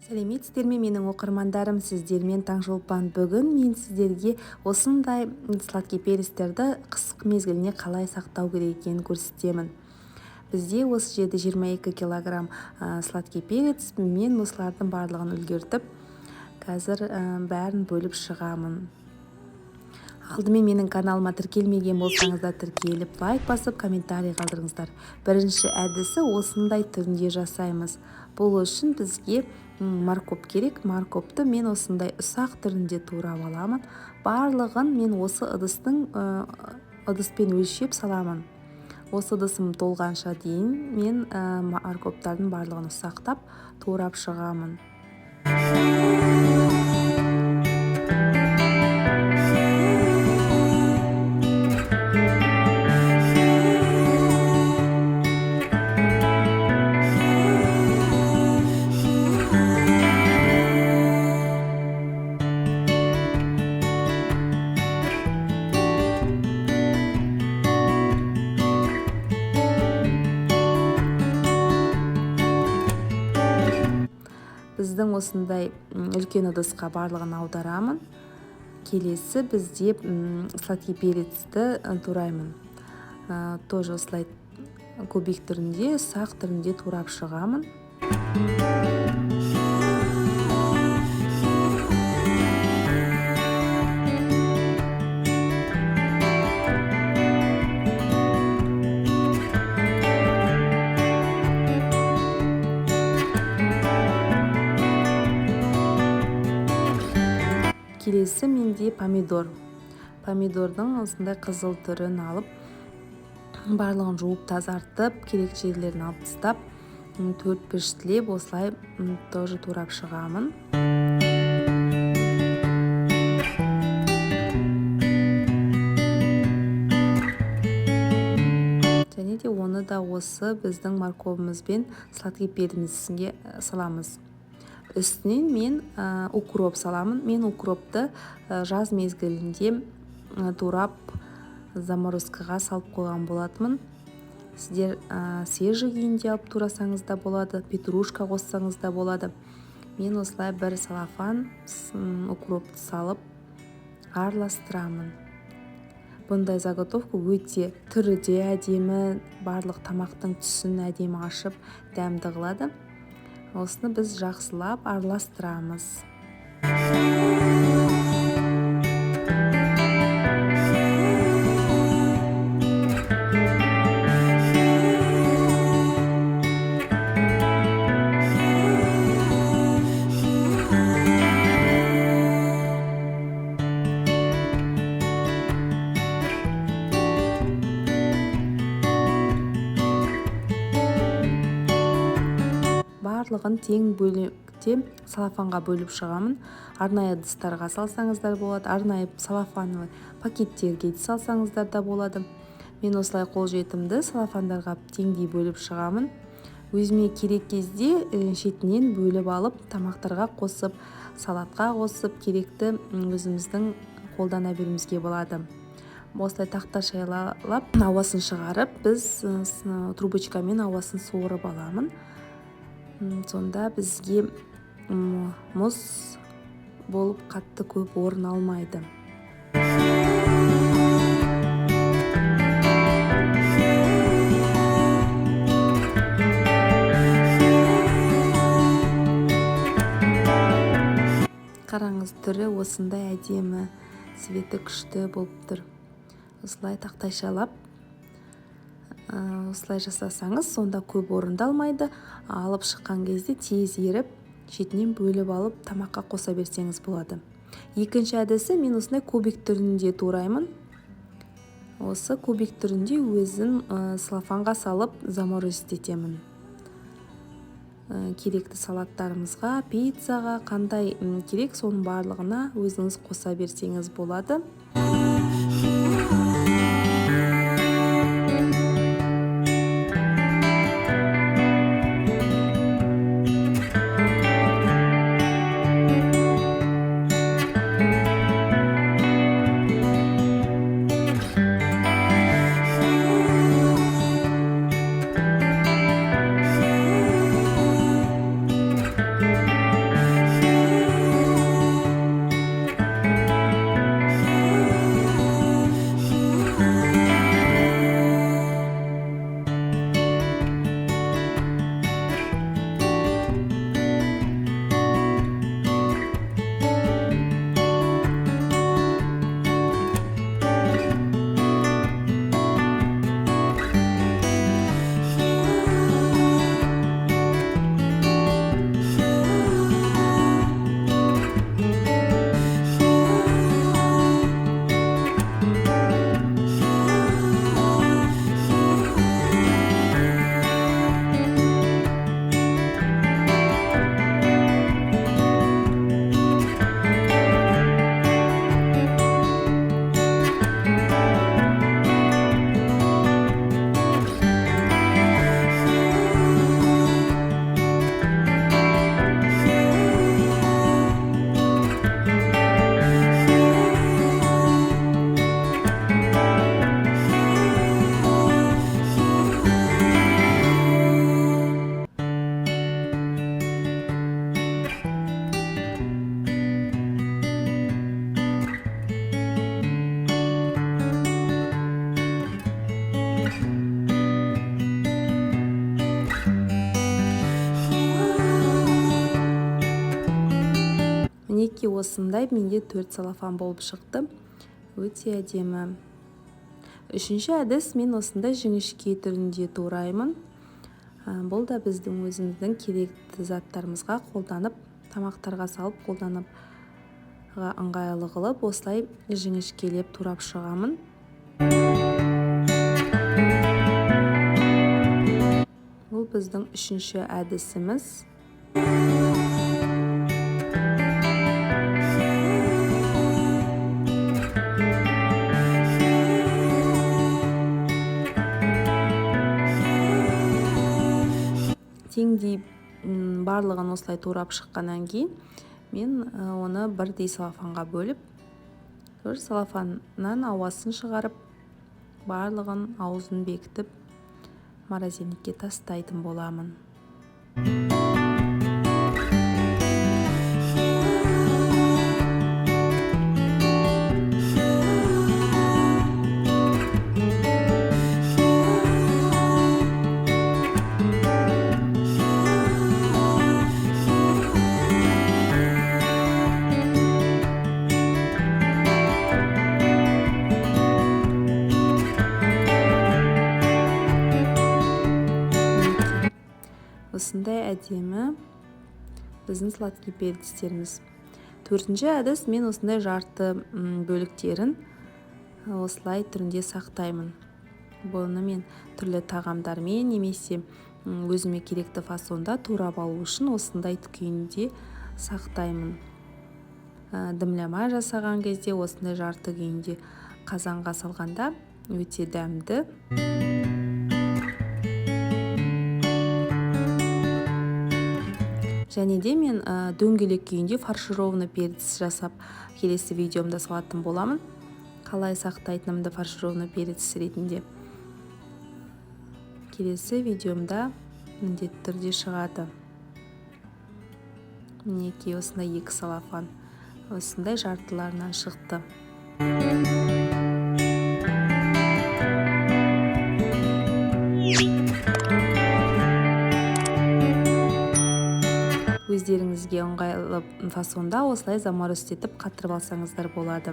Сәлеметсіздер ме, менің оқырмандарым, сіздермен Таңшолпан. Бүгін мен сіздерге осындай сладкий перецтерді қыс мезгіліне қалай сақтау керек екенін көрсетемін. Бізде осы жерде 22 килограмм сладкий перец, мен осылардың барлығын үлгертіп, қазір бәрін бөліп шығамын. Алдымен менің каналыма тіркелмеген болсаңыздар, тіркеліп, лайк басып, комментарий қалдырыңыздар. Бірінші әдісі осындай түрінде жасаймыз. Бұл үшін бізге моркоп керек. Моркопты мен осындай ұсақ түрінде турап аламын. Барлығын мен осы ыдыспен өлшеп саламын. Осы ыдысым толғанша дейін мен моркоптардың барлығын ұсақтап турап шығамын. Біздің осындай үлкен ыдысқа барлығын аударамын. Келесі бізде сладкий перецті тураймын. Тоже осылай кубик түрінде, ұсақ түрінде турап шығамын. Келесі менде помидор. Помидордың осындай қызыл түрін алып, барлығын жуып тазартып, керек жерлерін алып тастап, төрт піштілеп осылай тоже турап шығамын. Және де оны да осы біздің морковымызбен сладкий перецімізге саламыз. Үстінен мен укроп саламын. Мен укропты жаз мезгілінде турап заморозкаға салып қойған болатынмын. Сіздер свежий күйінде алып турасаңыз да болады, петрушка қоссаңыз да болады. Мен осылай бір салафан укропты салып араластырамын. Бұндай заготовка өте түрі де әдемі, барлық тамақтың түсін әдемі ашып дәмді қылады. Осыны біз жақсылап араластырамыз. Барлығын тең бөлікте салафанға бөліп шығамын. Арнайы ыдыстарға салсаңыздар болады, арнайы салафанлы пакеттерге де салсаңыздар да болады. Мен осылай қолжетімді салафандарға теңдей бөліп шығамын. Өзіме керек кезде шетінен бөліп алып, тамақтарға қосып, салатқа қосып, керекті өзіміздің қолдана беруімізге болады. Осылай тақта шайлап, ауасын шығарып, біз трубочкамен ауасын суырып аламын. Сонда бізге мұз болып қатты көп орын алмайды. Қараңыз, түрі осындай әдемі, цветі күшті болып тұр. Осылай тақтайшалап, осылай жасасаңыз, сонда көп орынды алмайды. Алып шыққан кезде тез еріп, шетінен бөліп алып, тамаққа қоса берсеңіз болады. Екінші әдісі, мен осындай кубик түрінде тураймын. Осы кубик түрінде өзім салафанға салып заморозить етемін. Керекті салаттарымызға, пиццаға, қандай керек, соның барлығына өзіңіз қоса берсеңіз болады. Мінекей, осындай менде 4 целлофан болып шықты. Өте әдемі. Үшінші әдіс, мен осындай жіңішке түрінде тураймын. Бұл да біздің өзіміздің керекті заттарымызға қолданып, тамақтарға салып қолданып ыңғайлы қылып, осылай жіңішкелеп турап шығамын. Бұл біздің үшінші әдісіміз. Теңдей барлығын осылай турап шыққаннан кейін мен оны бірдей целлофанға бөліп, бір целлофаннан ауасын шығарып, барлығын аузын бекітіп, морозильникке тастайтын боламын. Осындай әдемі біздің сладкий перецтеріміз. Төртінші әдіс, мен осындай жарты бөліктерін осылай түрінде сақтаймын. Бұны мен түрлі тағамдармен немесе өзіме керекті фасонда турап алу үшін осындай күйінде сақтаймын. Дымлама жасаған кезде осындай жарты күйінде қазанға салғанда өте дәмді. Және де мен дөңгелек күйінде фаршированный перец жасап келесі видеомда салатын боламын. Қалай сақтайтынымды фаршированный перец ретінде келесі видеомда міндетті түрде шығады. Мінекей, осындай 2 целлофан осындай жартыларынан шықты. Өздеріңізге ыңғайлы фасонда осылай заморозить етіп қатырып алсаңыздар болады.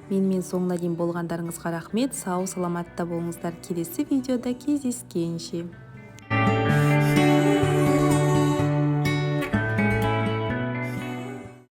Менімен соңына дейін болғандарыңызға рахмет. Сау саламатта болыңыздар. Келесі видеода кездескенше.